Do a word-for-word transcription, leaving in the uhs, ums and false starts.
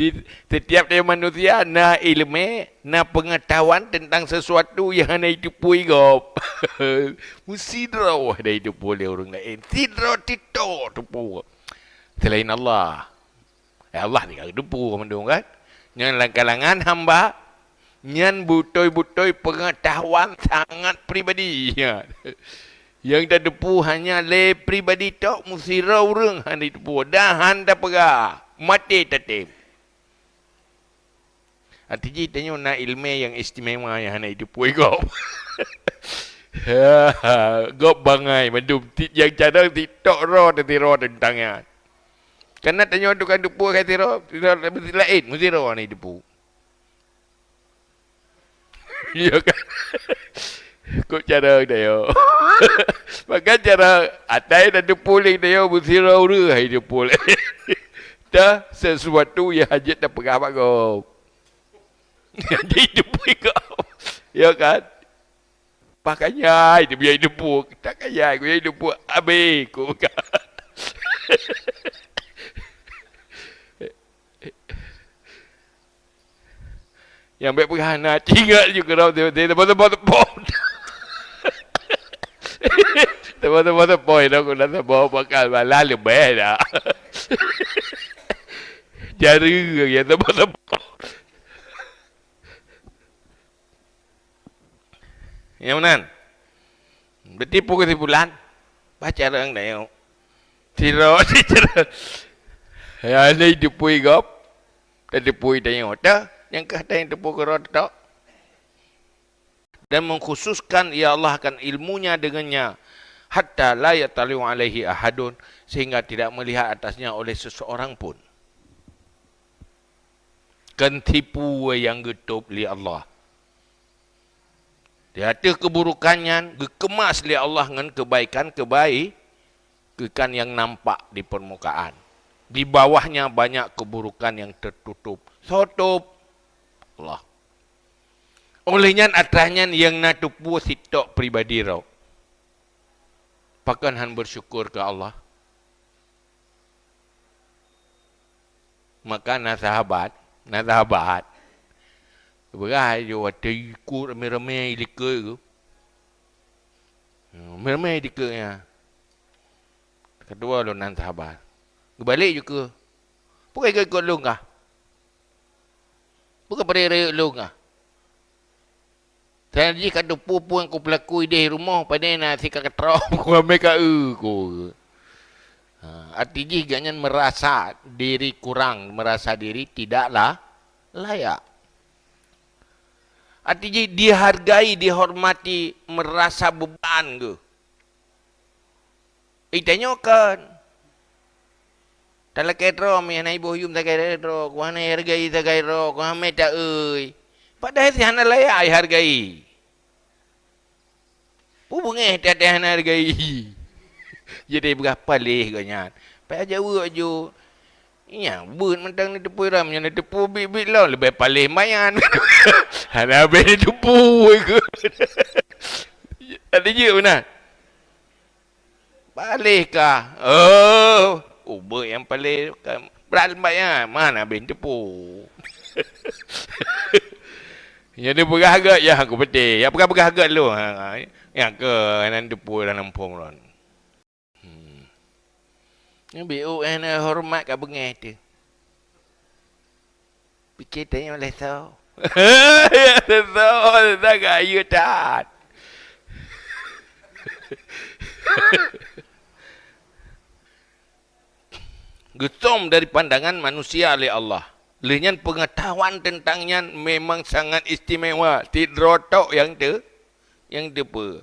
Di setiap tiep manusia na ileumé, na peungeutahuan teuntang sesuatu nyang hana jiteupeu gob. Meusidroe hana jiteupeu lé ureuëng laén. Sidroe tito teupeu. Selain Allah. Eh, Allah tinggai teupeu mandum kan? Nyan lam kalangan hamba, nyan beutôi-beutôi peungeutahuan sangat pribadi. Nyang tateupeu hanya lé pribadi tok, meusidroe ureuëng hana jiteupeu dan hana tapeugah. Maté tatem. Arti jih tanyoe na ileumé nyang istimewa nyang hana jiteupeu gob. Gob bangai mandum ti-, nyang carông titok droe teusidroe teuntang nyan. Kana tanyoe tukang teupeu ka sidroe, sidroe laén, meusidroe hana jiteupeu. Ya kan? Kok cara tanyoe? Maka cara atai dan teupeu lé tanyoe meusidroe ureuëng hai teupeu lé. Dah sesuatu nyang hajat tapeugah bak gob. Jadi teupeu gob. Ya kan? Pakaian itu biar teupeu. Tak kaya aku jadi teupeu habis ku kan. Nyang bèk peugah hana, ingat ju keudroe, teupeu-teupeu. Teupeu-teupeu, teupeu, dah keunan teupeu, bakal bala leubeh dah. Jari lagi, teupeu-teupeu. Nyang meunan. Berarti pukul simpulan, baca rang dayok. Sidroe, sidroe. Ya, ni teupeu gob. Teupeu tanyoe. Tah, nyang kah tanyoe teupeu keudroe tok. Dan mengkhususkan ia Allah akan ilmunya dengannya, hatta la yattali'u alaihi ahadun, sehingga tidak melihat atasnya oleh seseorang pun. Kan tipu nyang geutôb lé Allah. Di ateueh keuburukan nyan, geukemas lé Allah ngon kebaikan-kebai-, keukan nyang nampak di permukaan. Di bawahnya banyak keburukan yang tertutup. Soe tôb? Allah. Oleh nyan, atras nyan nyang na teupeu sitok pribadi droe. Pakon han bersyukur keu Allah? Maka na sahabat, na sahabat. Beurah ju watèe ikot ramé-ramé ilikot tu. Ramé-ramé ilikot nyan. Keudua lôn nan sahabat. Geubalek ju keu. Peue ka ikot-ikot lôn kah? Peue ka peureuet-reuet lôn kah? Seunang jih ka teupeu peue nyang kupeulaku idéh rumoh, padahai na si ka keutrom, kuamé ka eu ku. Ha, arti jih gobnyan merasa diri kurang, merasa diri tidaklah layak. Arti jih dihargai, dihormati, merasa beban geuh. Eh, tanyoe kon. Talakée droe meuhana iboh yum sagai droe, ku hana ihargai sagai droe, ku hana mita euy. Padahai si hana layak ihargai. Peue beungéh that hana hargai. Jadi peugah paléh gobnyan. Payah jaweueb ju. Nyan, beuet mantong neuteupeue ram, nyan neuteupeue biet-biet lom, leubeh paléh mayan. Hana habéh neuteupeue ke. Ada je beuna. Paléh kah? Oh, ubeuet nyang paléh ka brat leumbak nyan. Mana habéh neuteupeue. Nyan neupeugah gét, ya, aku peuteh. Ya, peugah-peugah gét lôn. Ha, ha. Nyang keu hana neuteupeue dalam phon lôn. Hmm. Nyan biôh, eh, na horeumat ka beungéh teuh. Pike tanyoe lé soe? Lé soe, lé soe ka yue that. Geusom dari pandangan manusia lé Allah. Lheueh nyan peungeutahuan teuntang nyan memang sangat istimewa. Sidroe tok nyang teu-, nyang teupeue.